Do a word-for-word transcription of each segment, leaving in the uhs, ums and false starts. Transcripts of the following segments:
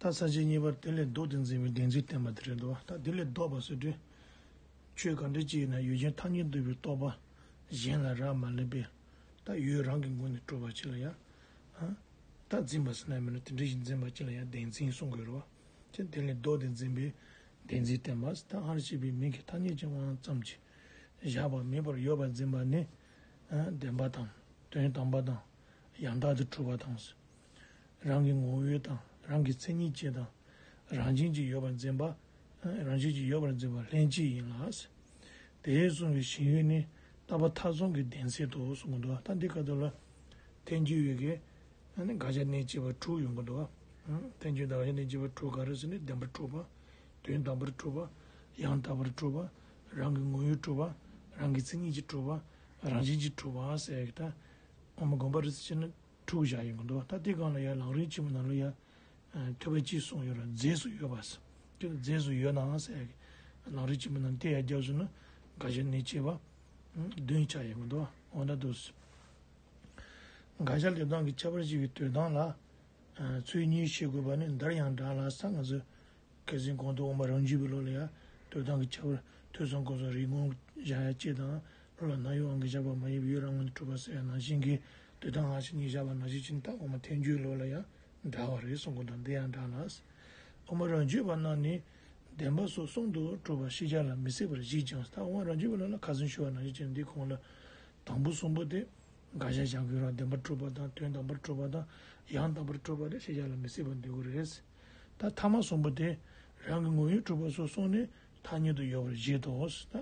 ད་ས་བཅད་གཉིས་པར་དེ་ལས་ལྡོག་སྟེ་འཛིན་པའི་བདེན་འཛིན་བསྟན་པ་དེ་རེད་འདུག་ད་དེ་ལས་ལྡོག་པ་ཟེར་དུས། ཆོས་ག་འདྲ་ཅིག་ཡིན་ན་ཡུལ་ཅན་ཐ་སྙད་འདུས་པའི་རྟོག་པ་གཞན་ལ་རག་མ་ལས་པས། ད་ཡུལ་རང་གི་ངོས་ནས་གྲུབ་པ་ཅིག་ལ་ཡང་། ད་འཛིན་པ་ཟེར་ན་མིན་ན་དེ་འདྲ་ཞིག་འཛིན་པ་ཅིག་ལ་ཡང་བདེན་འཛིན་གསུང་དགོས་རེད་བ། ཅེས་དེ་ལས་ལྡོག་སྟེ་འཛིན་པའི་བདེན་འཛིན་བསྟན་པ། ད་སྔར་བཤད་པའི་མིང་གི་ཐ་སྙད་ཀྱི་དབང་ཙམ་གྱིས་བཞག་པ་མིན་པར་ཡོད་པར་འཛིན་པ་ནི། བདེན་པ་དང་དོན་དམ་པ་དང་ཡང་དག་ཏུ་གྲུབ་པ་དང་། རང་གི་ངོ་བོས་དང་རང་གི་མཚན་ཉིད་ཀྱིས་དང་རང་བཞིན་གྱིས་ཡོད་པར་འཛིན་པ། རང་བཞིན་གྱིས་ཡོད་པར་འཛིན་པ་ལྷན་ཅིག་ཡིན་ལ། དེས་གསུངས་པའི་ཞེན་ཡུལ་ནི་རྟག་པ་མཐའ་བཟུང་གི་བདེན་ཚིག་ཏུ་གསུངས་འདུག་ད་འདི་ག་དུ་ལ་ཐལ་འགྱུར་ཡོད་ཀྱི། དགག་བྱ་གནས་བཅས་པ་དྲུག་ཡོང་གི་འདུག་ཐལ་འགྱུར་དང་དགག་བྱ་གནས་བཅས་པ་དྲུག་ག་རེ་ཟེར་ནས་བདེན་པར་གྲུབ་པ། དོན་དམ་པར་གྲུབ་པ། ཡང་དག་པར་གྲུབ་པ། རང་གི་ངོ་བོས་གྲུབ་པ། རང་གི་མཚན་ཉིད་ཀྱིས་གྲུབ་པ། རང་བཞིན་གྱིས་གྲུབ་པ་ཟེར་གྱི་ད། འོ་མ་དགོངས་པ་རིགས་གཅིག་ནི་དྲུག་བཞག་ཡོང་གི་འདུག་ད་དེ་སྒང་ལ་ཡང་ལམ་རིམ་ཆེན་མོ་ནང་ལ་ཡང་། ཐོས་པ་གཅིག་གསུངས་ཡོད་ར་རྫས་སུ་ཡོད་པ། ཅི་རྫས་སུ་ཡོད་ནའང་ཟེར་གྱི། ལམ་རིམ་ཆེན་མོ་ནང་དེ་ཡང་རྒྱབ་སོང་ན་དགག་བྱ་གནས་བཅས་པ་བདུན་ཆགས་ཡོང་གི་འདུག་འོ་ན་འདུག་དགག་བྱ་ལས་དོན་གྱི་ཁྱད་པར་ཞེས་པའི་དོན་དམ་ལ། ཚུལ་གཉིས་བཤད་དགོས་པ་ནི་འདིར་ཡང་འདྲ་ལ་ས་ང་ཚོས། ཁ་སང་གོང་དུ་འོག་མ་རང་རྒྱུད་པའི་ལུགས་ལ་ཡང་དོན་དམ་གྱི་ཁྱད་པར་ཐོས་བསམ་སྒོམ་གསུམ་རིག་ངོ་བཞག་ཡ་གཅིག་དང་། ལུགས་ལ་སྣང་ཡུལ་དབང་གིས་བཞག་པ་མ་ཡིན་པའི་ཡུལ་རང་ངོས་ནས་གྲུབ་པ་ཟེར་ཡ་ནང་བཞིན་གྱི་དོན་དམ་སྔ་ཕྱི་གཉིས་བཞག་པ་ནང་བཞིན་གྱི་ནི་ད་འོག་མ་ཐལ་འགྱུར་ལུགས་ལ་ཡང་འདྲ་བ་རེད་གསུང་གི་འདུག་འདི་ཡང་འདྲ་ལ། འོག་མ་རང་རྒྱུད་པ་རྣམས་ནི་བདེན་པ་སོགས་གསུམ་དུ་གྲུབ་པ་ཤེས་བྱ་ལ་མི་སྲིད་པར་གཞིག་ཀྱང་ད་འོག་མ་རང་རྒྱུད་པ་ལུགས་ལ་ཁ་སང་ཞུས་པ་ནང་བཞིན་གྱི་འདི་གོང་ལ་དང་པོ་གསུམ་པོ་དེ། དགག་བྱ་བཞག་དགོས་རང་བདེན་པར་གྲུབ་པ་དང་དོན་དམ་པར་གྲུབ་པ་དང་ཡང་དག་པར་གྲུབ་པ་རེད་ཤེས་བྱ་ལ་མི་སྲིད་པར་འདོད་དགོས་རེད། ད་ཐ་མ་གསུམ་པོ་དེ་རང་གི་ངོ་བོས་གྲུབ་པ་སོགས་གསུངས་ནས་ཐ་སྙད་དུ་ཡོད་པར་བཞེད་དོ། ད་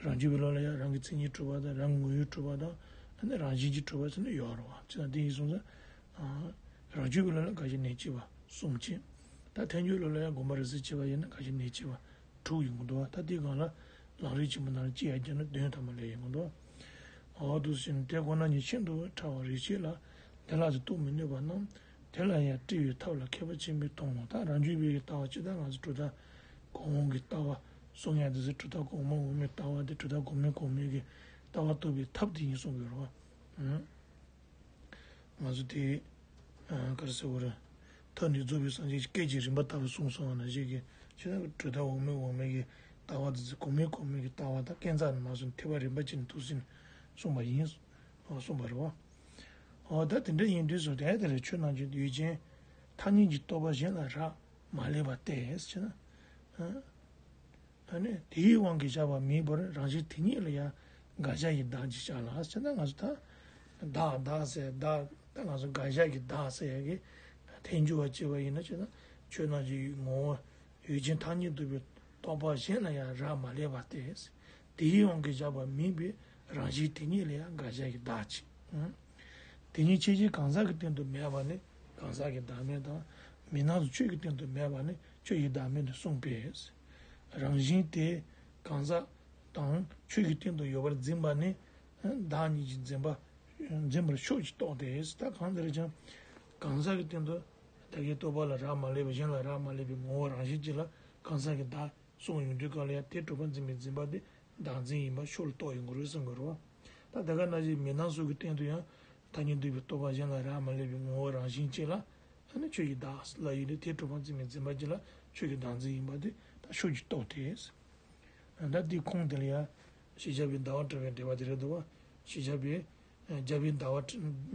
རང་རྒྱུད་པའི་ལུགས་ལ་ཡང་རང་གི་མཚན་ཉིད་གྲུབ་པ་དང་རང་གི་ངོ་བོས་གྲུབ་པ་དང་རང་བཞིན་གྱིས་གྲུབ་པ་ཟེར་ནས་ཡོད་རེད་བ། ཅི་ལྟར་དེ་ཡིན་སོང་ཙང་རང་རྒྱུད་པའི་ལུགས་ལ་དགག་བྱ་གནས་བཅས་པ་གསུམ་བྱས། ད་ཐལ་འགྱུར་ལུགས་ལ་ཡང་དགོངས་པ་རིགས་གཅིག་བྱས་པ་ཡིན་ན་དགག་བྱ་གནས་བཅས་པ། དྲུག་ཡོང་གི་འདུག་ད་དེའི་སྒང་ལ་ལམ་རིམ་ཆེན་མོ་ནང་ལ་གཅིག་ཡར་བརྒྱབ་ན་བདུན་ཐ་མ་ལས་ཡོང་གི་འདུག་འོ་འདུག་ཟེར་ནས་དེ་ཁོ་ན་ཉིད་ཤིན་ཏུ་ཕྲ་བ་རིགས་ཤེས་ལ་དེ་ལ་དེ་རྟོགས་མི་ནུས་པ་རྣམས་དེ་ལ་ཡང་དཔྲལ་བའི་ཐབས་ལ་མཁས་པ་ཆེན་པོས་མཐོང་ངོ་། ད་རང་རྒྱུད་པའི་ལྟ་བ་ཇི་ལྟར་ང་ཚོ་གྲུབ་མཐའ་གོང་འོག་གི་ལྟ་བ་གསུང་ཡ་དེ་ཚོ་གྲུབ་མཐའ་གོང་མ་འོག་མའི་ལྟ་བ་དེ་གྲུབ་མཐའ་གོང་མའི་གོང་མའི་གི་ལྟ་བ་རྟོགས་པའི་ཐབས་དེ་ཡིན་གསུང་གི་ཡོད་རེད་བ། ང་ཚོ་དེ། ག་རེ་ཟེར་བ་རེད། ཐོས་ནས་རྫོགས་པའི་སངས་རྒྱས་ཀྱི་སྐད་ཀྱི་རིམ་པ་ལྟ་བུ་གསུངས་སོང་བ་ནང་བཞིན་གྱི་ཕྱི་ནང་གི་གྲུབ་མཐའ་འོག་མའི་འོག་མའི་གི་ལྟ་བ་དེ་ཚོ་གོང་མའི་གོང་མའི་གི་ལྟ་བ་དང་སྐས་འཛེགས་ནས་མར་སོང་ཐེག་པ་རིམ་པ་བྱས་ནས་འདུག་ཟིན་གསུངས་པ་ཡིན། གསུངས་པ་རེད་བ། འོ་ད་དེ་འདྲ་ཡིན་དུས་སུ་དེ་ལྟར་ཆོས་རྣམས་ཀྱི་ཡུལ་ཅན་ཐ་སྙད་ཀྱི་རྟོག་པ་གཞན་ལ་རག་མ་ལས་པ་སྟེ་ཟེར་ན། ཨ་ནི་དེའི་དབང་གིས་བཞག་པ་མིན་པར་རང་བཞིན་དེ་ཉིད་ལ་ཡང་དགག་བྱ་ཡི་བདག་ཅེས་བྱ་ལ་ཟེར་ན་ང་ཚོ་ད་བདག་བདག་ཟེར་བདག་ད་ང་ཚོ་དགག་བྱ་གི་བདག་ཟེར་ཡ་གི་ཐལ་འགྱུར་བ་བྱས་པ་ཡིན་ན་ཆོས་ན་ཆོས་རྣམས་ཀྱི་ངོ་བོ་ཡུལ་ཅན་ཐ་སྙད་འདུས་པའི་རྟོག་པ་གཞན་ལ་ཡང་རག་མ་ལས་པ་སྟེ། དེའི་དབང་གིས་བཞག་པ་མིན་པའི་རང་བཞིན་དེ་ཉིད་ལ་ཡང་དགག་བྱ་གི་བདག་ཅེས། དེ་ཉིད་ཆོས་ཅན་གང་ཟག་གི་སྟེང་དུ་མེད་པ་ནི་གང་ཟག་གི་བདག་མེད་དང་། མི་སྣང་ཚུལ་ཆོས་ཀྱི་སྟེང་དུ་མེད་པ་ནི་ཆོས་ཀྱི་བདག་མེད་དུ་གསུངས་པས། རང་བཞིན་དེ་གང་ཟག་དང་ཆོས་ཀྱི་སྟེང་དུ་ཡོད་པར་འཛིན་པ་ནི་བདག་ཉིད་ཀྱིས་འཛིན་པ་འཛིན་པར་ཤོག་ཅེས་རྟོགས་ཏེ། ད་གང་ལྟར་ཀྱང་གང་ཟག་གི་སྟེང་དུ་བདག་གི་རྟོག་པ་ལ་རག་མ་ལས་པའི་གཞན་ལ་རག་མ་ལས་པའི་ངོ་བོ་རང་བཞིན་གཅིག་ལ་གང་ཟག་གི་བདག་གསུངས་ཡོང་དུས་སྐབས་ལ་ཡང་དེ་གྲུབ་པར་འཛིན་པའི་འཛིན་པ་དེ་བདག་འཛིན་ཡིན་པ་ཤོག་ལ་རྟོགས་ཡོང་གི་རེད་གསུང་གི་རེད་བ། ད་དེ་ག་ནང་བཞིན་མི་སྣང་ཚུལ་གྱི་སྟེང་དུ་ཡང་ཐ་སྙད་འདུས་པའི་རྟོག་པ་གཞན་ལ་རག་མ་ལས་པའི་ངོ་བོ་རང་བཞིན་གཅིག་ལ་ཨ་ནི་ཆོས་ཀྱི་བདག་ལ་ཡིན་ཏེ་དེ་གྲུབ་པར་འཛིན་པའི་འཛིན་པ་གཅིག་ལ་ཆོས་ཀྱི་བདག་འཛིན་ཡིན་པ་དེ་ད་ཤོག་ཅིག་རྟོགས་ཏེ། ད་འདི་ཁུངས་དེ་ལ་ཡང་ཤེས་བྱ་བའི་ཟླ་བ་བྲལ་བའི་འགྲེལ་པ་དེ་རེད་འདུག་བ། ཤེས་བྱ་བའི་རྒྱལ་པོའི་ཟླ་བ་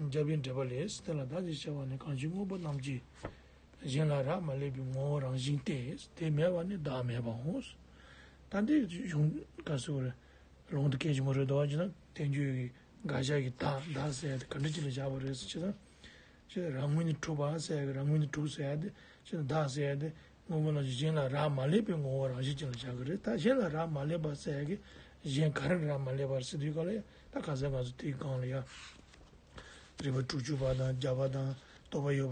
རྒྱལ་པོའི་འགྲེལ་པ་ལས། དེ་ལ་བདག་ཅེས་བྱ་བ་ནི་གང་ཞིག་དངོས་པོ་རྣམས་ཀྱི་གཞན་ལ་རག་མ་ལས་པའི་ངོ་བོ་རང་བཞིན་ཏེ། དེ་མེད་པ་ནི་བདག་མེད་པའོ། ད་འདི་གཞུང་ག་ཟེར་བ་རེད། ལུང་དུ་སྐད་ཅིག་མ་རེད་འདུག་བ་ཅེ་ན་ཐལ་འགྱུར་གྱི་དགག་བྱ་གི་བདག་བདག་ཟེར་ཡ་དེ་ག་འདྲ་ཅིག་ལ་བཞག་པ་རེད་ཟེར་ཅེ་ན། ཅེ་རང་ངོས་ནས་གྲུབ་པ་ཟེར་ཡ་གི་རང་ངོས་ནས་གྲུབ་ཟེར་ཡ་དེ་ཅེ་ན་བདག་ཟེར་ཡ་དེ། དངོས་པོ་རྣམས་ཀྱི་གཞན་ལ་རག་མ་ལས་པའི་ངོ་བོ་རང་བཞིན་ཅན་ལ་བཞག་གི་རེད། ད་གཞན་ལ་རག་མ་ལས་པ་ཟེར་ཡ་གི་གཞན་ག་རེ་རག་མ་ལས་པ་ཟེར་དུས་ག་ལ་ཡ་ད་ག་ས་ག་ཚོད་དེའི་སྒང་ལ་ཡ། རིགས་པ་དྲུག་ཅུ་པ་དང་བརྒྱ་པ་དང་རྟོག་པ་ཡོད་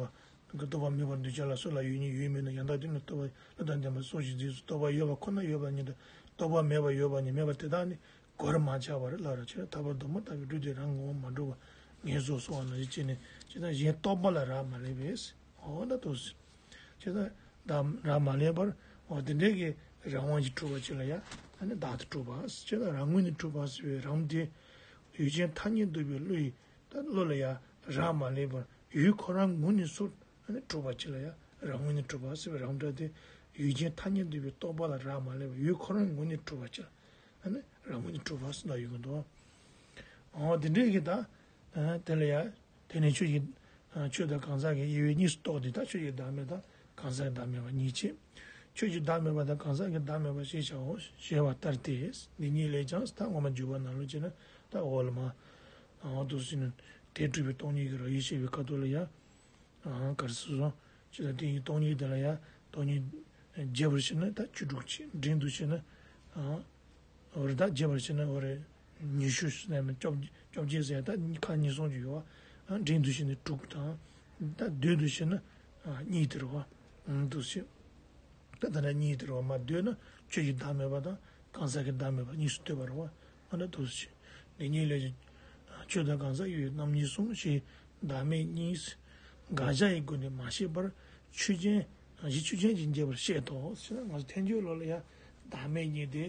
པ། རྟོག་པ་མེད་པར་འདུས་བྱ་ལ་སོགས་ལ་ཡོད་ཉིད་ཡོད་མིན་ནོ། ཡང་དག་དེ་ནི་རྟོག་པ་བློ་དང་ལྡན་པ་སོགས་ཀྱི་རྫས་སུ་རྟོག་པ་ཡོད་པ་ཁོ་ན་ཡོད་པ་ཉིད་དང་རྟོག་པ་མེད་པ་ཡོད་པ་ཉིད་མེད་པ་དེ་དག་ནི་གོ་རིམ་མ་ཆགས་པར་ལ་ར་ཆེ་ཐར་པ་སྡོམ་པ་ལྟ་བུའི་སྒྲུབ་བདེ་རང་ངོ་བོ་མ་གྲུབ་པ་ངེས་སོ་སོ་བ་ན་ཡི་ཅི་ནས་ཅི་ལྟར་གཞན་རྟོག་པ་ལ་རག་མ་ལས་པས། འོ་ན་དུ་ཅི་ལྟར་བདག་རག་མ་ལས་པར་འོ་དེ་འདྲའི་གི་རང་དབང་གིས་གྲུབ་པ་ཅིག་ལ་ཡ་ཨ་ནི་བདག་ཏུ་གྲུབ་པ་ཅི་ལྟར་རང་ངོས་ནས་གྲུབ་པ་ཟེར་བའི་རང་དེ་ཡུལ་ཅན་ཐ་སྙད་འདུས་པའི་བློ་ཡི་ད་བློ་ལ་ཡ་རག་མ་ལས་པར་ཡུལ་ཁོ་རང་ངོས་ནས་སུ་ཨ་ནི་གྲུབ་པ་ཅིག་ལ་ཡ་ རང་ངོས་ནས་གྲུབ་པ་ཟེར་བའི་རང་སྒྲ་དེ་ཡུལ་ཅན་ཐ་སྙད་འདུས་པའི་རྟོག་པ་ལ་རག་མ་ལས་པར་ཡུལ་ཁོ་རང་ངོས་ནས་གྲུབ་པ་ཅིག་ཨ་ནི་རང་ངོས་ནས་གྲུབ་པ་ཟེར་ལབ་ཡོང་གི་འདུག་ཨོ་དེ་འདྲའི་གི་ད་དེ་ལ་ཡ་དེ་ནས་ཆོས་ཀྱི་ཆོས་དང་གང་ཟག་གི་དབྱེ་བས་གཉིས་སུ་རྟོགས་ཏེ། ད་ཆོས་ཀྱི་བདག་མེད་དང་གང་ཟག་གི་བདག་མེད་པ་གཉིས་ཕྱེ། ཆོས་ཀྱི་བདག་མེད་པ་དང་གང་ཟག་གི་བདག་མེད་པ་ཞེས་བྱའོ་ཞེས་པ་ལྟར་ཏེ། འདི་ཉིད་ལས་ཀྱང་ད་ངོ་མ་འཇུག་པ་ནང་ལོགས་ཀྱི་ནི་ད་འོག་ལ་མ་འོ་འདུག་ཟེར་ནས་དེ་སྒྲུབ་པའི་སྟོང་ཉིད་ཀྱི་རང་བཞིན་བཤད་པའི་ཁ་ཐོག་ལ་ཡ། ཨང་གར་སོ་སོ་ཅི་ལ་དེ་ཡི་སྟོང་ཉིད་དེ་ལ་ཡ་སྟོང་ཉིད་རྒྱས་པར་བྱས་ན་ད་བཅུ་དྲུག་ཅིག་འབྲིང་དུ་བྱས་ན་ཨང་འོ་རེ་ད་རྒྱས་པར་བྱས་ན་འོ་རེ་ཉི་ཤུ་ཟེར་ན་མི་བཅོ་བཅོ་བརྒྱད་ཟེར་ཡ་ད་ཁག་ཉེར་གསུམ་ཅིག་ཡོད་བ། ཨང་འབྲིང་དུ་བྱས་ན་དྲུག་དང་ད་བསྡུས་དུ་བྱས་ན་ཨང་གཉིས་དེ་རེད་བ། ཨང་འདུག་སེ། ད་ད་ལྟ་གཉིས་དེ་རུ་མ་འདོད་ན་ཆོས་ཀྱི་བདག་མེད་པ་དང་གང་ཟག་གི་བདག་མེད་པ་གཉིས་སུ་འདོད་པ་རུ་བ་ཨ་ན་དུ་ཞེས། འདི་ཉིད་ལས་ཆོས་དང་གང་ཟག་ཡོད་རྣམ་གཉིས་གསུངས་ཞེས་བདག་མེད་གཉིས་དགག་བྱ་ཡི་སྒོ་ནས་མ་བཤད་པར་ཆོས་ཅན་གཞི་ཆོས་ཅན་གྱིས་འགྱེད་པར་བཤད་དོ་ཞེ་ན། ང་ཚོ་ཐལ་འགྱུར་ལོ་ལ་ཡང་བདག་མེད་གཉིས་དེ་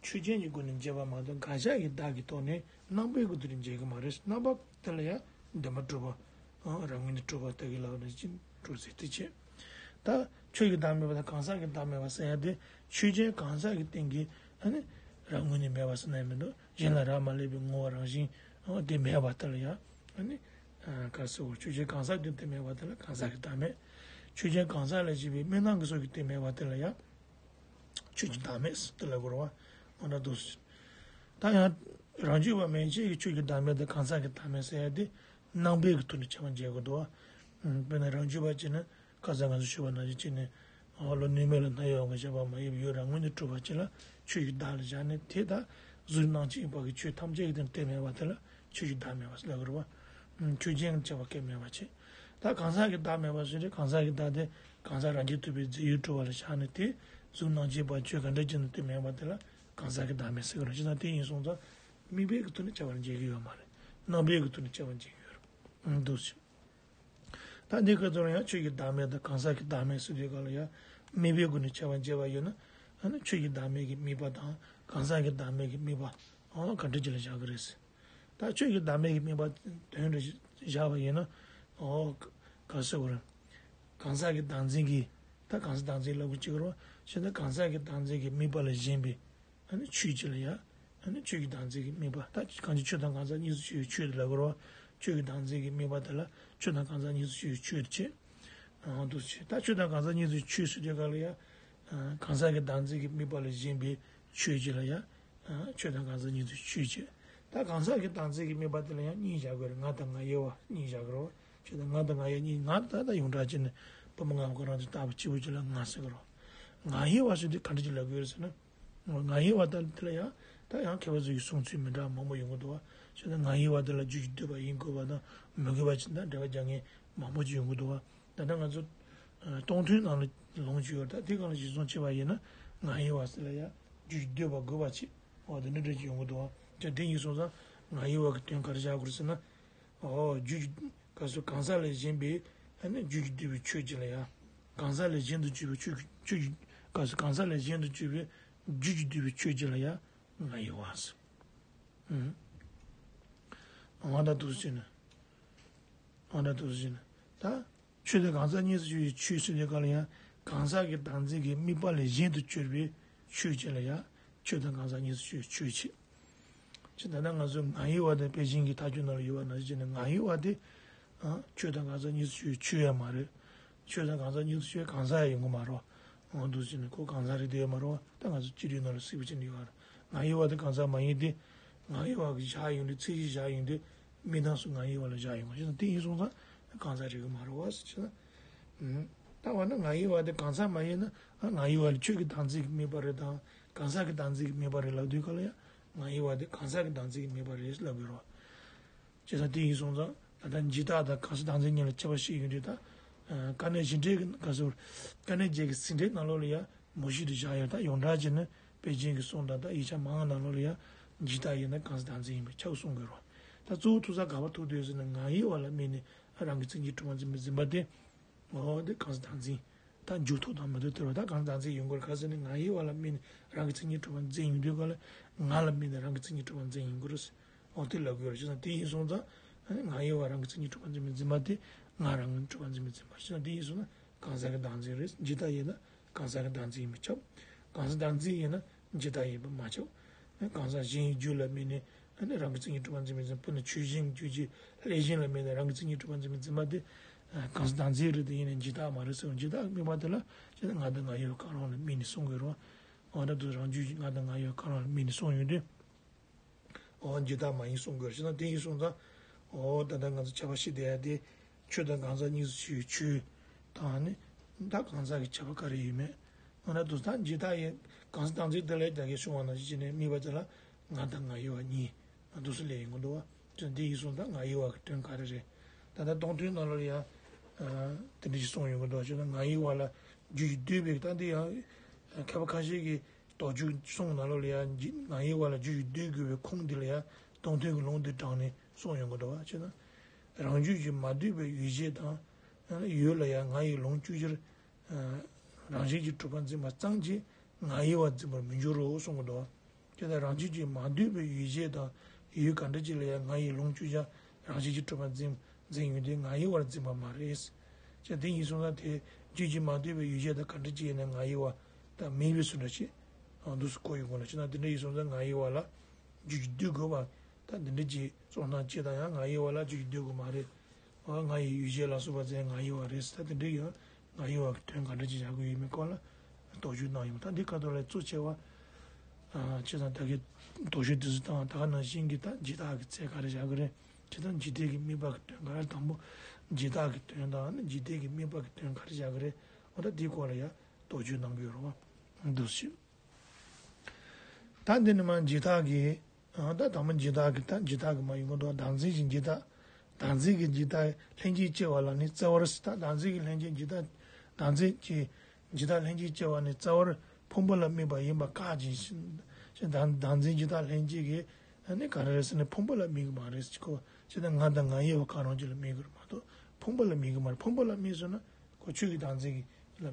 ཆོས་ཅན་གྱི་སྒོ་ནས་འགྱེད་པ་མ་གཏོགས་དགག་བྱ་ཡི་བདག་གི་ཐོག་ནས་རྣམ་པའི་སྒོ་དེ་རུ་འགྱེད་གི་མ་རེད། རྣམ་པ་དེ་ལ་ཡང་བདེན་པ་གྲུབ་པ། ཨང་རང་ངོས་ནས་གྲུབ་པ་ལྟ་གི་ལག་ནས་ཅི་གྲུབ་ཟེར་དེ་བྱེད། ད་ཆོས་ཀྱི་བདག་མེད་པ་དང་གང་ཟག་གི་བདག་མེད་པ་ཟེར་ཡ་དེ་ཆོས་ཅན་གང་ཟག་གི་སྟེང་གི་ཨ་ནི་རང་ངོས་ནས་མེད་པ་ཟེར་ན་ཡང་མི་འདུག་གཞན་ལ་རག་མ་ལས་པའི་ངོ་བོ་རང་བཞིན་ཨང་དེ་མེད་པ་དེ་ལ་ཡང་ཨ་ནི་ག་ཟེར་བ་ཆོས་ཅན་གང་ཟག་གི་སྟེང་དེ་མེད་པ་དེ་ལ་གང་ཟག་གི་བདག་མེད། ཆོས་ཅན་གང་ཟག་ལ་བྱེད་པའི་དམིགས་རྣམ་གྱི་ཚོགས་ཀྱི་སྟེང་མེད་པ་དེ་ལ་ཡང་ཆོས་ཀྱི་བདག་མེད་ཟེར་དེ་ལ་གོ་ར་བ་མ་འདྲ་འདུག་ཟེར། ད་ཡང་རང་རྒྱུད་པ་མན་ཆད་ཀྱི་ཆོས་ཀྱི་བདག་མེད་དང་གང་ཟག་གི་བདག་མེད་ཟེར་ཡ་དེ་རྣམ་པའི་གི་ཐོག་ནས་ཁྱད་པར་འབྱེད་དགོས་འདུག་བ། དཔེར་ན་རང་རྒྱུད་པ་ཅིག་ནི་ཁ་སང་ང་ཚོ་ཞུས་པ་ནང་བཞིན་ཅིག་ནི་ཨོ་ལོ་ནུས་མེད་ལ་སྣང་ཡོད་པ་ཞེས་པ་མ་ཡིན་པའི་ཡུལ་རང་ངོས་ནས་གྲུབ་པ་ཅིག་ལ་ཆོས་ཀྱི་བདག་ལ་བཞག་ནས་དེ་དག་གཟུགས་སྣང་མཆེད་ཡིན་པ་གི་ཆོས་ཐམས་ཅད་ཀྱི་སྟེང་དེ་མེད་པ་དེ་ལ་ཆོས་ཀྱི་བདག་མེད་པ་ཟེར་ལབ་དགོས་རེད་བ། ཆོས་ཅན་གྱི་ཁྱད་པར་སྐད་མེད་པ་བྱེད། ད་གང་ཟག་གི་བདག་མེད་པ་ཟེར་དུས་གང་ཟག་གི་བདག་དེ་གང་ཟག་རང་རྒྱུད་ཐུབ་པའི་རྫས་ཡུལ་གྲུབ་པ་ལ་བཞག་ནས་དེ་གཟུགས་སྣང་མཆེད་པ་ཆོས་ག་འདྲ་ཅིག་ནི་དེ་མེད་པ་དེ་ལ་གང་ཟག་གི་བདག་མེད་ཟེར་གི་རེད། བྱས་ཙང་དེ་ཡིན་སོང་ཙང་དམིགས་པའི་གི་ཐོག་ནས་ཁྱད་པར་འབྱེད་ཀྱི་ཡོད་མ་རེད། རྣམ་པའི་གི་ཐོག་ནས་ཁྱད་པར་འབྱེད་ཀྱི་ཡོད་རེད། འདུག་ཟེར། ད་འདི་སྐབས་སུ་ཡང་ཆོས་ཀྱི་བདག་མེད་དང་གང་ཟག་གི་བདག་མེད་ཟེར་དུས་སྐབས་ལ་ཡང་དམིགས་པའི་སྒོ་ནས་ཁྱད་པར་འབྱེད་པ་ཡོད་ན་ཨ་ནི་ཆོས་ཀྱི་བདག་མེད་ཀྱི་དམིགས་པ་དང་གང་ཟག་གི་བདག་མེད་ཀྱི་དམིགས་པ་ཨོ་ག་འདྲ་ཅིག་ལ་བཞག་གི་རེད་ཟེར། ད་ཆོས་ཀྱི་བདག་མེད་ཀྱི་དམིགས་པ་དོན་དུ་བཞག་པ་ཡིན་ན་ཨོ་ག་ཟེར་དགོས་རེད། གང་ཟག་གི་བདག་འཛིན་གྱི་ད་གང་ཟག་བདག་འཛིན་ལབ་དགོས་ཅིག་རེད་བ། བྱས་ཙང་གང་ཟག་གི་བདག་འཛིན་གྱི་དམིགས་པ་ལ་ཞེན་པའི་ཨ་ནི་ཆོས་ཅིག་ལ་ཡ། ཨ་ནི་ཆོས་ཀྱི་བདག་འཛིན་གྱི་དམིགས་པ་ད་གང་ཅི་ཆོས་དང་གང་ཟག་གཉིས་སུ་ཕྱེ་བའི་ཆོས་དེ་ལ་གོ་ར་བ། ཆོས་ཀྱི་བདག་འཛིན་གྱི་དམིགས་པ་དེ་ལ་ཆོས་དང་གང་ཟག་གཉིས་སུ་ཕྱེ་བའི་ཆོས་དེ་བྱེད། ཨང་དུ་བྱེད། ད་ཆོས་དང་གང་ཟག་གཉིས་སུ་ཕྱེ་ཟེར་དུས་སྐབས་ལ་ཡ། གང་ཟག་གི་བདག་འཛིན་གྱི་དམིགས་པ་ལ་ཞེན་པའི་ཆོས་ཅིག་ལ་ཡ། ཆོས་དང་གང་ཟག་གཉིས་སུ་ཕྱེ་བྱེད། ད་གང་ཟག་གི་བདག་འཛིན་གྱི་དམིགས་པ་དེ་ལ་ཡང་གཉིས་བཞག་དགོས་རེད། ང་དང་ང་དབྱེ་བ་གཉིས་བཞག་དགོས་རེད་བ། ཆོས་དང་ང་དང་ང་དབྱེ་གཉིས་ང་ད་ལྟ་ཡོངས་གྲགས་ཅན་ནས་བུ་མོ་ང་ཁོ་རང་ཚོ་ལྟ་བུ་གཅིག་པུ་ཅིག་ལ་ང་ཟེར་གི་རེད། ང་དབྱེ་བ་ཟེར་དུས་ག་འདྲ་ཅིག་ལབ་དགོས་རེད་ཟེར་ན། ང་དབྱེ་བ་ད་དེ་ལ་ཡང་ད་ཡང་མཁས་པ་ཚོ་ཡི་གསུང་ཚུལ་མི་འདྲ་མང་པོ་ཡོང་གི་འདུག་བ། བྱས་ཙང་ང་དབྱེ་བ་དེ་ལ་རྒྱུད་ཀྱི་ལྡོག་པ་ཡིན་དགོས་པ་དང་མི་དགོས་པ་ཅིག་དང་འགྲེལ་པ་རྒྱག་མཁན་མང་པོ་ཅིག་ཡོང་གི་འདུག་བ། ད་ལྟ་ང་ཚོ་སྟོང་ཐུན་ནང་ལ་ལུང་ཅིག་ཡོད་རེད། ད་དེ་སྒང་ལ་གཞིར་བཟུང་བྱས་པ་ཡིན་ན་ང་དབྱེ་བ་ཟེར་ལ་ཡང་རྒྱུད་ཀྱི་ལྡོག་པ་དགོས་པ་ཅིག་འོ་དེ་འདྲ་འདྲ་ཅིག་ཡོང་གི་འདུག་བ། ད་དེ་ཡིན་སོང་ཙང་ང་དབྱེ་བ་གི་དོན་ག་རེ་བཞག་དགོས་རེད་ཟེར་ན། ཨོ་རྒྱུད་ཀྱི་ག་ཟེར་གང་ཟག་ལས་གཞན་པའི་ཨ་ནི་རྒྱུད་ཀྱིས་བསྡུས་པའི་ཆོས་ཅིག་ལ་ཡ། གང་ཟག་ལས་གཞན་དུ་གྱུར་པའི་ཆོས་ཀྱི་ཆོས་ཀྱི་ག་ཟེར་གང་ཟག་ལས་གཞན་དུ་གྱུར་པའི་རྒྱུད་ཀྱིས་བསྡུས་པའི་ཆོས་ཅིག་ལ་ཡ་ང་དབྱེ་བ་ཟེར། ཨང་། ང་ད་དུ་ཟེར་ན། ང་ད་དུ་ཟེར་ན། ད་ཆོས་དང་གང་ཟག་གཉིས་སུ་གྱུར་པའི་ཆོས་ཟེར་དུས་སྐབས་ལ་ཡང་གང་ཟག་གི་བདག་འཛིན་གྱི་དམིགས་པ་ལས་གཞན་དུ་གྱུར་པའི་ཆོས་ཅིག་ལ་ཡང་ཆོས་དང་གང་ཟག་གཉིས་སུ་གྱུར་པའི་ཆོས་ཅིག་ཅེས་ད་ལྟ་ང་ཚོ་ང་དབྱེ་བ་དེ་པེ་ཅིང་གི་མཐའ་དཔྱོད་ནང་ལ་ཡོད་པ་ནང་བཞིན་བྱས་ནས་ང་དབྱེ་བ་དེ། ཨ། ཆོས་དང་གང་ཟག་གཉིས་སུ་ཕྱེ་བའི་ཆོས་ཡང་མ་རེད། ཆོས་དང་གང་ཟག་གཉིས་སུ་ཕྱེ་བའི་གང་ཟག་ཡང་ཡོང་གི་མ་རེད། འོ་འདུག་ཟེར་ནས་ཁོ་གང་ཟག་རེད་དེ་ཡོད་མ་རེད། ད་ང་ཚོ་སྤྱི་རིགས་ནང་ལ་གཟིགས་པ་ཅིག་ནི་ཡོད་རེད། ང་དབྱེ་བ་དེ་གང་ཟག་མ་ཡིན་ཏེ། ང་དབྱེ་བ་གི་བཞག་ཡོང་དུས་ཚད་གཞི་བཞག་ཡོང་དུས་དམིགས་རྣམ་སུ་ང་དབྱེ་བ་ལ་བཞག་ཡོང་བ་ཞིག་དང་དེ་ཡིན་སོང་ཙང་གང་ཟག་རེད་གི་མ་རེད་བ་ཟེར་ན། ད་འོ་ན་ང་དབྱེ་བ་དེ་གང་ཟག་མ་ཡིན་ན་ང་དབྱེ་བ་ལ་ཆོས་ཀྱི་བདག་འཛིན་གྱི་དམིགས་པ་རེད་དང་གང་ཟག་གི་བདག་འཛིན་གྱི་དམིགས་པ་རེད་ལབ་དུས་ག་ལ་ཡང་། ང་དབྱེ་བ་དེ་གང་ཟག་གི་བདག་འཛིན་གྱི་དམིགས་པ་རེད་ལབ་དགོས་རེད། བྱས་ཙང་དེ་ཡིན་སོང་ཙང་ད་ལྟ་འཇིག་ལྟ་དང་གང་ཟག་བདག་འཛིན་གཉིས་ལ་ཁྱད་པར་བཤད་ཡོང་དུས་ད། དཀའ་གནད་གཞན་འགྲེལ་གྱི་ག་ཟེར། དཀའ་གནད་བརྒྱད་ཀྱི་ཟིན་བྲིས་ནང་ལོགས་ལ་ཡང་མུ་བཞི་དུ་བཞག་ཡོད། ད་ཡོངས་གྲགས་བྱས་ན་པེ་ཅིང་གི་གསུང་དང་ད་ཡིག་ཆ་མང་བ་ནང་ལོགས་ལ་ཡང་འཇིག་ལྟ་ཡིན་ན་གང་ཟག་བདག་འཛིན་ཡིན་པའི་ཆ་གསུང་དགོས་རེད། ད་གཙོ་བོ་ཐུག་ས་ག་པར་ཐུག་འདུག་ཟེར་ན་ང་དབྱེ་བ་ལ་དམིགས་ནས་རང་གི་མཚན་ཉིད་གྲུབ་པ་འཛིན་པའི་འཛིན་པ་དེ། འོ་དེ་གང་ཟག་བདག་འཛིན། ད་འཇུག་ཐོག་དང་མི་ཐོག་དེར་བ་ད་གང་ཟག་བདག་འཛིན་ཡོང་དགོས་རེད། ག་ཟེར་ན་ང་དབྱེ་བ་ལ་དམིགས་ནས་རང་གི་མཚན་ཉིད་གྲུབ་པ་འཛིན་ཡོང་དུས་ག་ལ་ང་ལ་དམིགས་ནས་རང་གི་མཚན་ཉིད་གྲུབ་པ་འཛིན་ཡོང་དགོས་རེད། འོ་དེ་ལབ་དགོས་རེད། བྱས་ཙང་དེ་ཡིན་སོང་ཙང་ང་དབྱེ་བ་རང་གི་མཚན་ཉིད་གྲུབ་པ་འཛིན་པའི་འཛིན་པ་དེ་ང་རང་གི་གྲུབ་པ་འཛིན་པའི་འཛིན་པ་བྱས་ཙང་དེ་ཡིན་སོང་ན་ གང་ཟག་གི་བདག་འཛིན་རེད། འཇིག་ལྟ་ཡིན་ན་གང་ཟག་གི་བདག་འཛིན་ཡིན་པས་ཁྱབ། གང་ཟག་བདག་འཛིན་ཡིན་ན་འཇིག་ལྟ་ཡིན་པས་མ་ཁྱབ། གང་ཟག་གཞན་ཡིན་རྒྱུ་ལ་དམིགས་ནས་རང་གི་མཚན་ཉིད་གྲུབ་པ་འཛིན་པའི་འཛིན་པ་ནི་ཆོས་གཞན་རྒྱུ་གཅིག་ལས་གཞན་ལ་དམིགས་ནས་རང་གི་མཚན་ཉིད་གྲུབ་པ་འཛིན་པའི་འཛིན་པ་དེ་གང་ཟག་བདག་འཛིན་རེད། དེ་ཡིན་ནའི་འཇིག་ལྟ་མ་རེད་ཟེར་བ། འཇིག་ལྟ་དམིགས་པ་དེ་ལ་ཅི་ལྟར་ང་དང་ང་ཡོད་པའི་གང་རུང་ལ་དམིགས་ནས་གསུང་དགོས་རེད་བ། འོ་ན་དུ་རང་རྒྱུད་ཀྱི་ང་དང་ང་ཡོད་པའི་གང་རུང་ལ་དམིགས་ནས་གསུངས་ཡོང་དུས། འོ་འཇིག་ལྟ་མ་ཡིན་གསུང་དགོས་ཞེ་ན། དེ་ཡིན་སོང་ཙང་། འོ་ད་ལྟ་ང་ཚོ་ཁྱབ་པ་ཤེས་བསྡད་ཡ་དེ། ཆོས་དང་གང་ཟག་གཉིས་སུ་ཕྱེ་བའི་ཆོས་དང་ནི། ད་གང་ཟག་གི་ཁྱབ་པ་ག་རེ་ཡོད་མེད། འོ་ན་དུ་ད་འཇིག་ལྟ་ཡིན་གང་ཟག་བདག་འཛིན་དེ་ལས་ད་གིན་གསུངས་པ་ནང་བཞིན་བྱས་ནས་དམིགས་པ་དེ་ལ་ང་དང་ང་ཡོད་པ་གཉིས་དུ་སུ་ལས་ཡིན་དགོས་འདུག་བ། ཅི་དེ་ཡིན་སོང་ཙང་ང་ཡི་བ་གི་དོན་ག་རེ་རེད། ད་ལྟ་སྟོང་ཐུན་ནང་ལོགས་ལ་ཡང་དེ་འདྲ་ཞིག་གསུངས་ཡོང་གི་འདུག་བ། ཅི་ན་ང་ཡི་བ་ལ་རྒྱུ་ཡིས་བསྡུས་པའི་ད་འདི་ཡང་མཁས་པ་ཁ་ཤས་ཀྱིས། རྟོག་དཔྱོད་གསུམ་ནང་ལོགས་ལ་ཡང་ང་ཡི་བ་ལ་རྒྱུ་ཡིས་བསྡུ་དགོས་པའི་ཁུངས་འདི་ལ་ཡང་སྟོང་ཐུན་གྱི་ལུང་འདི་དྲངས་ནས་གསུངས་ཡོང་གི་འདུག་བ། ཅེ་ན། རང་རྒྱུད་ཀྱིས་མ་བསྡུས་པའི་ཡུལ་ཅན་དང་། ཡུལ་ལ་ཡང་ང་ཡི་ལུང་བཅུ་ཆར། རང་བཞིན་གྱིས་གྲུབ་པ་འཛིན་པ་ཙམ་གྱིས་ང་ཡི་བ་འཛིན་པར་མི་འགྱུར་རོ་གསུངས་གི་འདུག་བ། ཅེ་ན། རང་རྒྱུད་ཀྱིས་མ་བསྡུས་པའི་ཡུལ་ཅན་དང་ཡུལ་ག་འདྲ་ཅིག་ལ་ཡང་ང་ཡི་ལུང་བཅུ་ཆར་རང་བཞིན་གྱིས་གྲུབ་པ་འཛིན། འཛིན་ཡོང་དུས་ང་ཡི་བར་འཛིན་པ་མ་རེད། ཅེས་དེ་ཡིན་སོང་ན་དེ་རྒྱུད་ཀྱིས་མ་བསྡུས་པའི་ཡུལ་ཅན་དང་ག་འདྲ་ཅིག་ཡིན་ན་ང་ཡི་བ་དང་དམིགས་པའི་ཚུལ་འདྲ་ཞིག་འདུག་སེ་གོ་ཡོང་གི་ན། ཅེ་ན་དེ་འདྲ་ཡིན་སོང་ཙང་ང་ཡི་བ་ལ་རྒྱུད་ཀྱིས་བསྡུ་དགོས་པ་ད་དེ་འདྲ་ཅིག་གསུངས་སྟངས་ཅིག་དང་། ཡང་ང་ཡི་བ་ལ་རྒྱུད་ཀྱིས་བསྡུ་དགོས་མ་རེད། ང་ཡི་ཡུལ་ཅན་ལ་སོགས་པ་ཚང་ང་ཡི་བ་རེད་ཟེར། ད་དེ་འདྲ་ཡང་ང་ཡི་བ་གི་དོན་ག་འདྲ་ཅིག་བཞག་དགོས་ཡོད་མེད་སྐོར་ལ་རྟོག་དཔྱོད་གནང་ཡོང་། ད་འདི་ཁ་ཐོག་ལ་གཙོ་ཆེ་བ་ཅེས་དང་ད་གི་རྟོག་དཔྱོད་དེ་ཚོ་དང་ད་ག་ནང་བཞིན་གྱི་ད་འཇིག་ལྟ་གི་ཚད་ག་རེ་བཞག་གི་རེད། ཇི་ལྟར་འཇིག་ལྟའི་གི་དམིགས་པ་གི་དོན་ག་རེ། དང་པོ་འཇིག་ལྟ་གི་དོན་དང་ནི་འཇིག་ལྟའི་གི་དམིགས་པ་གི་དོན་ག་རེ་བཞག་གི་རེད། འོ་ད་འདིའི་སྐོར་ལ་ཡང་རྟོག་དཔྱོད་གནང་གི་ཡོད་རེད་བ། འདུག་སེ་ད་འདི་ནི་མ་འཇིག་ལྟ་གི། ད་དང་པོ་འཇིག་ལྟ་གི་ད་འཇིག་ལྟ་གི་མ་ཡིན་གོ་འདུག་བདག་འཛིན་གྱི་འཇིག་ལྟ། བདག་འཛིན་གྱི་འཇིག་ལྟ་ལྷན་སྐྱེས་སྐྱེ་བ་ལ་ནི་རྩ་བར་ཟེར། ད་བདག་འཛིན་གྱི་ལྷན་སྐྱེས་འཇིག་ལྟ། བདག་འཛིན་གྱི་འཇིག་ལྟ་ལྷན་སྐྱེས་སྐྱེ་བ་ནི་རྩ་བར་ཕུང་པོ་ལ་དམིགས་པ་ཡིན་པ་བཀག་ཅིང་། བདག་བདག་འཛིན་འཇིག་ལྟ་ལྷན་སྐྱེས་ཀྱི་ནི་ག་རེ་རེད་ཟེར་ན་ཕུང་པོ་ལ་དམིགས་པ་མ་རེད་ཟེར་གོ། ཅེ་ན་ང་དང་ང་ཡི་བ་གང་རུང་ཅིག་ལ་དམིགས་ཀྱི་རེད་མ་གཏོགས་ཕུང་པོ་ལ་དམིགས་ཀྱི་མ་རེད། ཕུང་པོ་ལ་དམིགས་སོང་ན་ཁོ་ཆོས་ཀྱི་བདག་འཛིན་གྱི་ལ་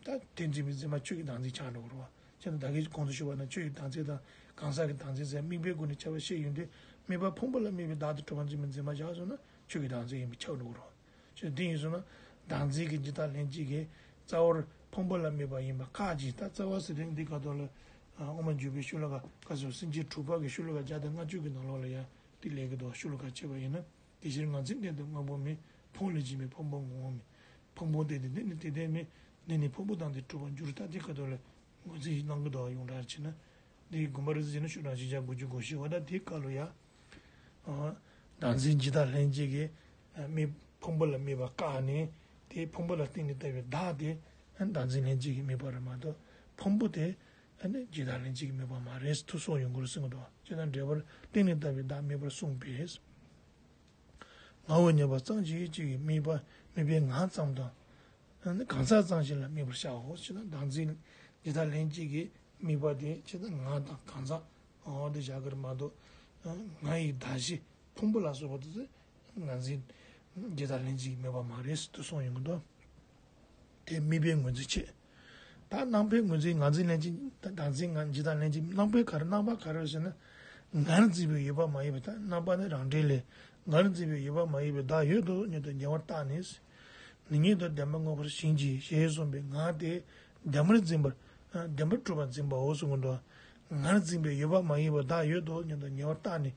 ད་དེ་འཛིན་པའི་འཛིན་པ་ཆོས་ཀྱི་བདག་འཛིན་ཆགས་འགྲོ་གི་རེད་བ། ཅེ་ན་ད་གིན་གོང་དུ་ཞུས་པ་ན་ཆོས་ཀྱི་བདག་འཛིན་དང་གང་ཟག་གི་བདག་འཛིན་ཟེར་དམིགས་པའི་སྒོ་ནས་ཁྱབ་པ་བཤད་ཡོང་དུས་དམིགས་པ་ཕུང་པོ་ལ་དམིགས་པའི་བདག་ཏུ་གྲུབ་པ་འཛིན་པའི་འཛིན་པ་བཞག་སོང་ན་ཆོས་ཀྱི་བདག་འཛིན་ཡིན་པས་ཁྱབ་འགྲོ་གི་རེད་བ། ཅེ་དེ་ཡིན་སོང་ན་བདག་འཛིན་གྱི་འཇིག་ལྟ་ལྷན་སྐྱེས་ཀྱི་རྩ་བར་ཕུང་པོ་ལ་དམིགས་པ་ཡིན་པ་བཀག་ཅིང་། ད་རྩ་བ་ཟེར་དོན་འདི་ག་དོན་ལ་དབུ་མ་འཇུག་པའི་ཤོ་ལོ་ཀ་ག་སོ་སེམས་བསྐྱེད་དྲུག་པ་གི་ཤོ་ལོ་ཀ་བརྒྱ་དང་ལྔ་བཅུ་གི་ནང་ལོགས་ལ་ཡང་དེ་ལས་ཀྱི་དོ་ཤོ་ལོ་ཀ་བྱས་པ་ཡིན་ན། དེ་ཕྱིར་ངར་འཛིན་གཏན་དུ་དངོས་པོ་མེད། ཕུང་ལས་བྱུང་བའི་ཕུང་པོ་ངོ་བོ་མེད། ཕུང་པོ་སྟེ་དེ་འདི་ནི་དེ་ལྟར་མེད། འདི་ནི་ཕུང་པོ་དང་དེ་གྲུབ་པར་འགྱུར། ད་དེ་ཁ་ཐོག་ལ་ངོས་འཛིན་ཞིག་གནང་གི་འདུག་ཡོངས་གྲགས་བྱས་ན། འདི་དགོངས་པ་རིགས་གཅིག་ན་ཤོག་གྲངས་བཞི་བརྒྱ་དགུ་བཅུ་གོ་བཞི་བ། ད་དེའི་སྐབས་ལ་ཡང་། བདག་འཛིན་འཇིག་ལྟ་ལྷན་སྐྱེས་ཀྱི་དམིགས་ཕུང་པོ་ལ་དམིགས་པ་བཀག་ནས་དེ་ཕུང་པོ་ལ་གཏན་ནས་བཏགས་པའི་བདག་དེ་བདག་འཛིན་ལྷན་སྐྱེས་ཀྱི་དམིགས་པ་རེད་མ་གཏོགས་ཕུང་པོ་དེ་འཇིག་ལྟ་ལྷན་སྐྱེས་ཀྱི་དམིགས་པ་མ་རེད་ཟེར་གསུངས་ཡོང་གི་རེད་གསུངས་གི་འདུག་ཅེ་ན་འབྲེལ་པར་གཏན་ནས་བཏགས་པའི་བདག་དམིགས་པར་གསུངས་པས། ངའོ་སྙམ་པ་ཙམ་ཞིག་གཅིག་གིས་དམིགས་པ་དམིགས་པའི་ངའི་ཙམ་དང་། གང་ཟག་ཙམ་ཞིག་ལ་དམིགས་པར་བྱའོ་ཞེ་ན། བདག་འཛིན་འཇིག་ལྟ་ལྷན་སྐྱེས་ཀྱི་དམིགས་པ་དེ་ཅི་ལྟར་ང་དང་གང་ཟག་འོ་དེ་བཞག་གི་རེད་མ་གཏོགས། ང་ཡི་བདག་གཞན་ཕུང་པོ་ལ་སོགས་པ་དེ་ཚོ་ངར་འཛིན་འཇིག་ལྟ་ལྷན་སྐྱེས་ཀྱི་དམིགས་པ་མ་རེད་ཟེར་དུ་གསུངས་ཡོང་གི་འདུག་དེ་དམིགས་པའི་ངོས་འཛིན་བྱེད། ད་སྣང་བའི་ངོས་འཛིན་ངར་འཛིན་ལྷན་སྐྱེས་བདག་འཛིན་ང་འཇིག་ལྟ་ལྷན་སྐྱེས་སྣང་བའི་ག་རེ་སྣང་བ་ག་རེ་ཟེར་ན། ངར་འཛིན་པའི་ཡོད་པ་མ་ཡིན་པ་ད་སྣང་བ་ནི་རང་འབྲེལ་ལས་ངར་འཛིན་པའི་ཡོད་པ་མ་ཡིན་པའི་བདག་ཡོད་དོ་སྙམ་དུ་ཉེ་བར་བརྟགས་ནས། ནི་ཉིད་དུ་བདེན་པར་དངོས་པོར་ཞེན་གྱིས་ཞེས་གསུངས་པའི་ང་དེ་བདེན་པར་འཛིན་པར་བདེན་པར་གྲུབ་པར་འཛིན་པའོ་གསུངས་ཀྱི་འདུག་ངར་འཛིན་པའི་ཡོད་པ་མ་ཡིན་པའི་བདག་ཡོད་དོ་སྙམ་དུ་ཉེ་བར་བརྟགས་ནས།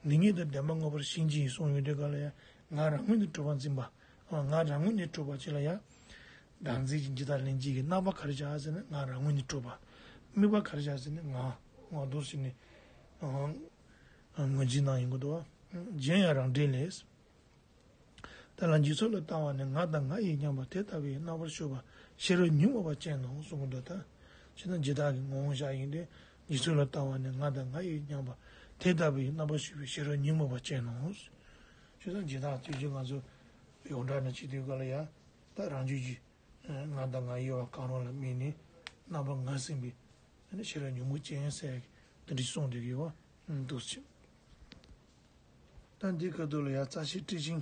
ནི་ཉིད་དུ་བདེན་པར་དངོས་པོར་ཞེན་གྱིས་གསུངས་ཡོང་དུས་ག་ལ་ཡང་ང་རང་ངོས་ནས་གྲུབ་པར་འཛིན་པ། ང་རང་ངོས་ནས་གྲུབ་པ་ཅིག་ལ་ཡང་། བདག་འཛིན་གྱི་འཇིག་ལྟ་ལྷན་སྐྱེས་ཀྱི་སྣང་བ་ག་རེ་བྱ་ཟེར་ན་ང་རང་ངོས་ནས་གྲུབ་པ། དམིགས་པ་ག་རེ་བྱ་ཟེར་ན་ང་ང་རྡོ་ཟེར་ནས་ངོས་འཛིན་གནང་ཡོང་གི་འདུག་བ། གཞན་ཡང་རང་འབྲེལ་ལས། དེ་ལ་འཇིག་ཚོགས་ལ་ལྟ་བ་ནི་ང་དང་ང་ཡི་སྙམ་པ་དེ་ལྟ་བུའི་རྣམ་པར་ཤེས་པ་ཤེས་རབ་ཉོན་མོངས་པ་ཅན་ནོ་གསུངས་གི་འདུག་ད་ཕྱི་ནང་འཇིག་ལྟ་གི་ངོ་བོ་བཞག་ཡིན་ཏེ། འཇིག་ཚོགས་ལ་ལྟ་བ་ནི་ང་དང་ང་ཡི་སྙམ་པ་དེ་ལྟ་བུའི་རྣམ་པར་ཤེས་པའི་ཤེས་རབ་ཉོན་མོངས་པ་ཅན་ནོ། ཕྱི་ནང་འཇིག་ལྟ་དུས་རྒྱུན་ང་ཚོ་ཡོངས་གྲགས་ནང་བྱེད་དུས་ག་ལ་ཡང་ད་རང་རྒྱུད་ཀྱི་ང་དང་ང་ཡི་བ་གང་རུང་ལ་དམིགས་ནས་རྣམ་པ་ངར་ཟིན་པའི་ཤེས་རབ་ཉོན་མོངས་ཅན་ཟེར་གི་འདི་འདྲ་གསུངས་བསྡད་ཀྱི་ཡོད་པ་འདུག་ཟེར། ད་འདིའི་ཁ་ཐུག་ལ་ཡང་རྩ་ཤེའི་ཊཱིཀ་ཆེན་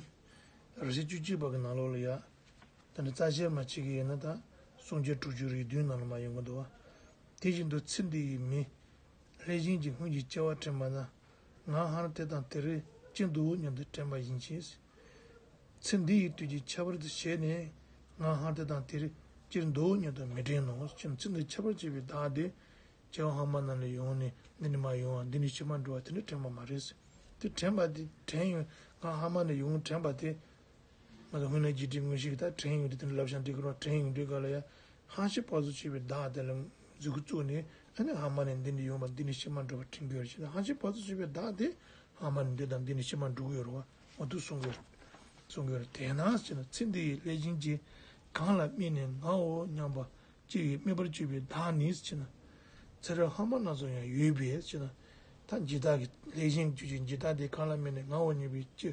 རེ་ཞིག་བཅུ་གཅིག་པ་གི་ནང་ལོགས་ལ་ཡང་། ད་ནི་རྩ་ཤེ་མ་བྱེད་ཀྱི་ཡིན་ན་ད་གསུང་རྒྱུན་དྲུག་ཅུ་རེ་བདུན་ནང་ལ་མ་ཡོང་གི་འདུག་བ། དེ་བཞིན་དུ་ཚེ་འདི་ཡི་མི། ལྷས་བྱིན་གྱིས་སྔོན་གྱི་སྐྱེ་བ་དྲན་པ་ན། ང་སྔར་དེ་དང་དེར་ཅི་འདུག་སྙམ་དུ་དྲན་པ་ཡིན་གྱི། ཚེ་འདི་ཡི་དུས་ཀྱི་ཁྱད་པར་དུ་བྱས་ནས། ང་ཧང་དེ་དང་དེར་སྤྱིར་འདོད་ཉིད་དུ་མི་དྲན་ནོ། ཅེས་ཚིག་འདི་ཁྱད་པར་ཕྱེ་བའི་བདག་དེ། སྐྱེ་བ་སྔ་མ་རྣམས་ལས་ཡོང་ནས་འདི་ནས་མར་ཡོང་བ་འདི་ནས་ཕྱི་མར་འགྲོ་བ་དེ་ནི་དྲན་པ་མ་རེད། དེ་དྲན་པ་དེ་དྲན་ཡོང་ང་སྔ་མ་ནས་ཡོང་དྲན་པ་དེ། ང་ཚོ་དངོས་གནས་འཇིག་རྟེན་དངོས་གཞི་གི་ད་དྲན་ཡོང་དུས་དེ་འདྲ་ལབ་བཞག་འགྲིག་གི་རེད། དྲན་ཡོང་དུས་ག་ལ་ཡ་ཧང་ཤེས་བག་ཚོད་ཆེ་བའི་བདག་དེ་ལ་མཛུ་གུ་བཙུགས་ནས་ཨ་ནི་སྔ་མ་ནས་འདི་འདྲ་ཡོང་བ་འདི་ནས་ཕྱི་མ་འགྲོ་བ་དྲན་གྱི་ཡོད་རེད། ཧང་ཤེས་བག་ཚོད་ཆེ་བའི་བདག་དེ་སྔ་མ་ནས་འདི་དང་འདི་ནས་ཕྱི་མ་འགྲོ་གི་ཡོད་རེད་བ། འོ་འདུག་གསུང་གི་ཡོད་རེད། གསུང་གི་ཡོད་རེད། དེས་ན་ཟེར་ན་ཚེ་འདི་ཡི་ལྷས་བྱིན་གྱིས་གང་ལ་དམིགས་ནས་ངའོ་སྙམ་པ་ཅི་ཡིས་དམིགས་པར་གྱུར་པའི་བདག་ནི་ཟེར་ན། ཚེ་རབས་སྔ་མ་རྣམས་སུ་ཡང་ཡོད་པས་ཟེར་ན། ད་འཇིག་བདག་གི་ལྷས་བྱིན་གྱི་འཇིག་བདག་དེ་གང་ལ་དམིགས་ནས་ངའོ་སྙམ་པའི་ཅི།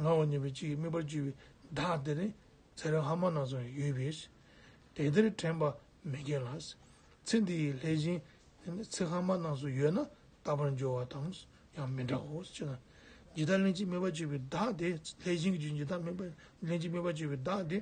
ངའོ་སྙམ་པའི་ཅི་ཡིས་དམིགས་པར་གྱུར་པའི་བདག་དེ་ནི། ཚེ་རབས་སྔ་མ་རྣམས་སུ་ཡང་ཡོད་པས། དེ་ལྟར་དྲན་པ་མི་སྐྱེ་ལ། ཚེ་འདི་ཡི་ལྷས་བྱིན་ཚེ་སྔ་མ་རྣམས་སུ་ཡོད་ན་རྟག་པར་འབྱོར་བ་དང་ཡང་མི་འདྲའོ་ཞེ་ན། འཇིག་ལྟ་ལྷན་ཅིག་དམིགས་པ་བཅས་པའི་བདག་དེ་ལྷས་བྱིན་གྱི་འཇིག་ལྟ་དམིགས་པ་ལྷན་ཅིག་དམིགས་པ་བཅས་པའི་བདག་དེ།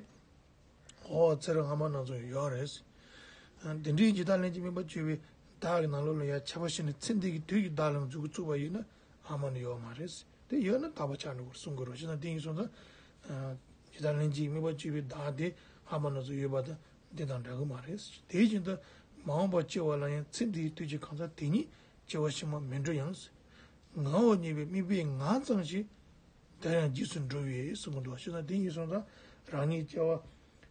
འོ་ཚེ་རབས་སྔ་མ་རྣམས་སུ་ཡོད་རེད། དེ་འདྲའི་འཇིག་ལྟ་ལྷན་ཅིག་དམིགས་པ་བཅས་པའི་བདག་གི་ནང་ལོགས་ལ་ཡང་ཁྱབ་པ་ཞིག་ནི་ཚེ་འདི་གི་དུས་ཀྱི་བདག་ལ་མཛུ་གུ་བཙུགས་པ་ཡིན་ན་སྔ་མ་ནི་ཡོད་མ་རེད། དེ་ཡོད་ན་རྟག་པ་ཆགས་འགྲོ་བར་གསུང་དགོས་རེད། ཞེ་ན་དེ་ཡིན་སོང་ཙང་། ཇི་ལྟར་ལྷན་ཅིག་དམིགས་པ་བཅས་པའི་བདག་དེ་སྔ་མ་རྣམས་སུ་ཡོད་པ་དང་འདི་དང་འདྲ་གི་མ་རེད། དེ་བཞིན་དུ་མ་འོངས་པ་སྐྱེ་བ་ལ་ཡང་ཚེ་འདིའི་དུས་ཀྱི་གང་ཟག་དེ་ཉིད་སྐྱེ་བ་ཕྱི་མ་མི་འགྲོ་ཡང་། ངའོ་སྙམ་པའི་དམིགས་པའི་ངང་ཙམ་ཞིག་དེར་ཡང་རྗེས་སུ་འགྲོ་བས་གསུངས་འདུག་ཞེ་ན་དེ་ཡིན་སོང་ཙང་རང་ཉིད་སྐྱེ་བ་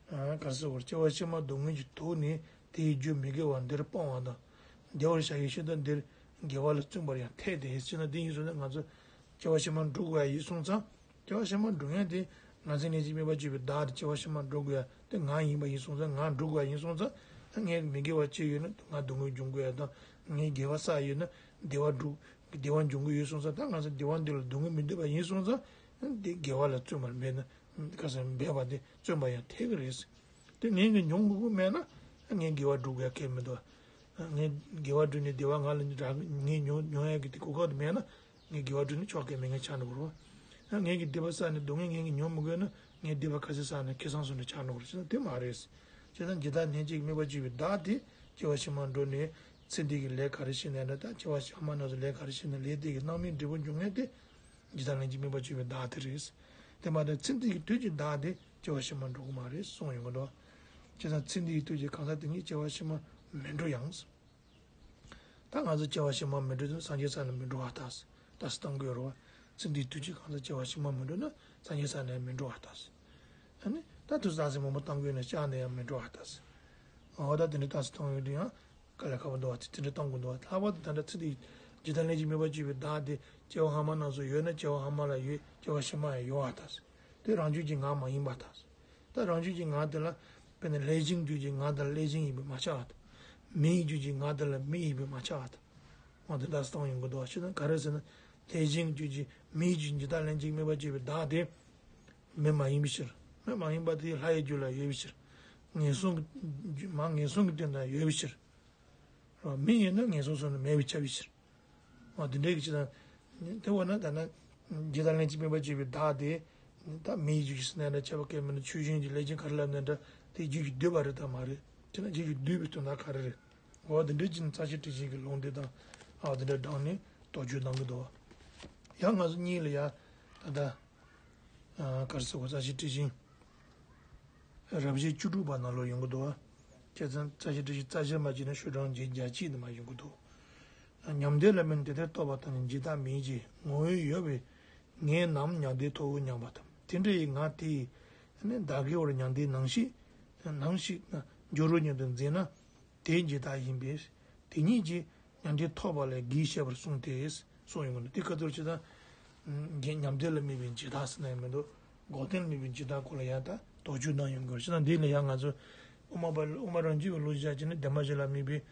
ག་རེ་ཟེར་བར་སྐྱེ་བ་ཕྱི་མ་སྡུག་བསྔལ་གྱིས་དུག་ནས་དེའི་རྒྱུ་མི་དགེ་བ་འདིར་སྤང་བ་དང་། བདེ་བར་བྱ་བའི་ཕྱིར་དུ་འདིར་དགེ་བ་ལ་བརྩོན་པར་ཡང་འཐད་དེ་ཞེ་ན་དེ་ཡིན་སོང་ཙང་ང་ཚོ་སྐྱེ་བ་ཕྱི་མ་འགྲོ་དགོས་ཡ་ཡིན་སོང་ཙང་། སྐྱེ་བ་ཕྱི་མ་འགྲོ་མཁན་དེ་ང་ཚོའི་ལྷན་ཅིག་དམིགས་པ་བཅས་པའི་བདག་དེ་སྐྱེ་བ་ཕྱི་མ་འགྲོ་དགོས་ཡ་དེ་ང་ཡིན་པ་ཡིན་སོང་ཙང་ང་འགྲོ་དགོས་ཡ་ཡིན་སོང་ཙང་ངས་མི་དགེ་བ་ཅི་ཡོད་ན་ང་སྡུག་བསྔལ་འབྱུང་དགོས་ཡ་དང་ངས་དགེ་བ་བསགས་ཡོད་ན་བདེ་བ་འགྲོ་བདེ་བ་འབྱུང་གི་ཡོད་སོང་ཙང་ད་ང་ཚོ་བདེ་བ་འདི་ལ་སྡུག་བསྔལ་མི་འདོད་པ་ཡིན་སོང་ཙང་དེ་དགེ་བ་ལ་བརྩོན་པར་འབད་ན་ག་ས་འབད་པ་དེ་བརྩོན་པ་ཡང་འཐད་ཀྱི་རེད། དེ་ངས་ངས་མྱོང་དགོས་ཀྱི་མེད་ན་ངས་དགེ་བ་སྒྲུབ་དགོས་ཡ་གལ་མི་འདུག་ངས་དགེ་བ་བསྒྲུབས་ནས་བདེ་བ་ང་ལ་རག་ངས་མྱོང་མྱོང་ཡ་གི་དེ་གོ་སྐབས་དེ་མེད་ན། ངས་དགེ་བ་བསྒྲུབས་ནས་ཆོག་གི་མེད་ངས་ཆགས་འགྲོ་གི་རེད། ངས་ཀྱི་སྡིག་པ་བསགས་ནས་སྡུག་བསྔལ་ངས་ཀྱི་མྱོང་མི་དགོས་ན་ངས་སྡིག་པ་ག་ཚོད་བསགས་ནས་ཁེ་བཟང་སོང་ནས་ཆགས་འགྲོ་གི་རེད་ཟེར་ན་དེ་མ་རེད། བྱས་ཙང་འཇིག་ལྟ་ལྷན་ཅིག་དམིགས་པ་བཅས་པའི་བདག་དེ་སྐྱེ་བ་ཕྱི་མར་འགྲོ་ནས་ཚེ་འདི་གི་ལས་ག་རེ་བྱས་ནས་ན་ད་སྐྱེ་བ་ཕྱི་མ་ན་ཚོ་ལས་ག་རེ་བྱས་ནས་ལས་དེ་གི་རྣམ་སྨིན་འབྲས་བུ་འབྱུང་མཁན་དེ་འཇིག་ལྟ་ལྷན་ཅིག་དམིགས་པ་བཅས་པའི་བདག་དེ་རེད། དེ་མ་གཏོགས་ཚེ་འདི་གི་དུས་ཀྱི་བདག་དེ་སྐྱེ་བ་ཕྱི་མར་འགྲོ་གི་མ་རེད་གསུངས་ཡོང་གི་འདུག་བྱས་ཙང་ཚེ་འདི་གི་དུས་ཀྱི་གང་ཟག་དེ་ཉིད་སྐྱེ་བ་ཕྱི་མར་མི་འགྲོ་ཡང་། ད་ང་ཚོ་སྐྱེ་བ་ཕྱི་མ་མི་འགྲོ་དུས་སངས་རྒྱས་ས་ནས་མི་འགྲོ་བ་ལྟ་ལྟ་སུ་བཏང་དགོས་རོ། ཚེ་འདིའི་དུས་ཀྱི་གང་ཟག་སྐྱེ་བ་ཕྱི་མ་མི་འགྲོ་ན་སངས་རྒྱས་ས་ནས་མི་འགྲོ་བ་ལྟ། ཨ་ནི་ད་དུས་སང་སེ་མང་པོ་བཏང་དགོས་ན་ལྕགས་ནས་ཡང་མི་འགྲོ་བ་ལྟ། འོ་ད་དེ་འདྲ་ལྟ་སུ་བཏང་ཡོད་དུས་ཡང་དཀའ་ལས་ཁག་པོ་འདུག་བ་དེ་དེ་འདྲ་བཏང་དགོས་འདུག་བ་ལྷག་པར་དུ་ད་ལྟ་ཚེ་འདིའི་འཇིག་ལྟ་ལྷན་ཅིག་དམིགས་པ་བཅས་པའི་བདག་དེ་སྐྱེ་བ་སྔ་མ་རྣམས་སུ་ཡོད་ན་སྐྱེ་བ་སྔ་མ་ལ་ཡོད་སྐྱེ་བ་ཕྱི་མ་ཡང་ཡོད་བ་ལྟ། དེ་རང་རྒྱུད་ཀྱི་ངག་མ་ཡིན་པ་དང་། ད་རང་རྒྱུད་ཀྱི་ངག་དེ་ལ་དཔེར་ན་ལྷས་བྱིན་རྒྱུད་ཀྱི་ངག་དེ་ལ་ལྷས་བྱིན་ཡིན་པས་མ་ཁྱབ་པ་དང་། མིའི་རྒྱུད་ཀྱི་ངག་དེ་ལ་མི་ཡིན་པས་མ་ཁྱབ་པ་དང་། འོ་དེ་འདྲ་སོང་ཡོང་གི་འདུག་ཞེ་ན་ག་རེ་ཟེར་ན་ལྷས་བྱིན་རྒྱུད་ཀྱི་མིའི་རྒྱུད་འཇིག་ལྟ་ལྷན་ཅིག་དམིགས་པ་བཅས་པའི་བདག་དེ་མི་མ་ཡིན་པའི་ཕྱིར། མི་མ་ཡིན་པ་དེ་ལྷ་ཡི་རྒྱུད་ལ་ཡོད་པའི་ཕྱིར། ངན་སོང་གི་རྒྱུ་མ་ངན་སོང་གི་དོན་དུ་ཡོད་པའི་ཕྱིར། རོ། མི་ཡིན་ན་ངན་སོང་གསུམ་ནི་མེད་པའི་ཆ་བའི་ཕྱིར། འོ་དེ་འདྲའི་གི་ཕྱིར་དང་། དེ་འོ་ན་ད་ན། འཇིག་ལྟ་ལྷན་ཅིག་དམིགས་པ་བཅས་པའི་བདག་དེ། ད་མིའི་རྒྱུད་ཀྱི་སེམས་ནང་ལ་ཁྱབ་པ་སྐད་མིན་ན་ཆོས་གཞན་གྱི་ལས་ཅན་ག་རེ་ལབ་ན་འདྲ་དེ་རྒྱུད་ཀྱིས་བསྡུས་པ་རེད་དམ་མ་རེད། དེ་ན་རྒྱུད་ཀྱིས་བསྡུས་པའི་དོན་དག་ག་རེ་རེད། འོ་དེ་འདྲའི་ཕྱིར་རྩ་ཤེ་ཊཱིཀ་ཅན་གྱི་ལུང་དེ་དང་། ཨ་དེ་འདྲ་དྲངས་ནས་དོགས་གཅོད་གནང་གི་འདུག་ཡང་ང་ཚོ་གཉིས་ལ་ཡ། ད་ལྟ། གར་སོགས་རྩ་ཤེ་ཊཱིཀ་ཅན། རབ་བྱེད་བཅུ་དྲུག་པ་ནང་ལོགས་ཡོང་གི་འདུག་བ། བྱས་ཙང་རྩ་ཤེ་ཊཱིཀ་ཅན་རྩ་ཤེ་མ་བྱས་ན་ཤོག་གྲངས་བརྒྱད་བརྒྱ་གཅིག་ནས་མར་ཡོང་གི་འདུག་ཉམས་དོན་ལ་དམིགས་ནས་དེ་ལྟར་རྟོག་པ་དང་ནི་འཇིག་ལྟ་མིན་གྱི་ངོ་བོ་ཡོད་པས་ངས་ནམ་མྱང་འདས་ཐོབ་བོ་སྙམ་པ་དང་དེ་འདྲ་ཡི་ངག་དེ་ཡིས་བདག་གི་བར་མྱང་འདས་ནང་ཞིག་ནང་ཞིག་འགྱུར་རོ་སྙམ་དུ་འཛིན་ན། དེ་འཇིག་ལྟ་ཡིན་པས། དེ་ཉིད་ཀྱིས་མྱང་འདས་ཐོབ་པ་ལས་བརྒལ་བཤད་པར་གསུངས་ཏེ། གསུངས་ཡོང་གི་འདུག་དེ་ཁ་ཐུར་ཅི་ད། ཉམས་དོན་ལ་དམིགས་པའི་འཇིག་ལྟ་ཟེར་ན་ཡང་མི་འདུག་འགོག་བདེན་ལ་དམིགས་པའི་འཇིག་ལྟ་སྐོར་ལ་ཡང་ད་དོགས་གཅོད་གནང་ཡོང་གི་རེད། ཅི་ད་འདི་ལ་ཡང་ང་ཚོ་དབུ་མ་པ་དབུ་མ་རང་རྒྱུད་པའི་ལུགས་བཞག་ཅི་ན་བདེན་པ་བཞི་ལ་དམིགས་པའི་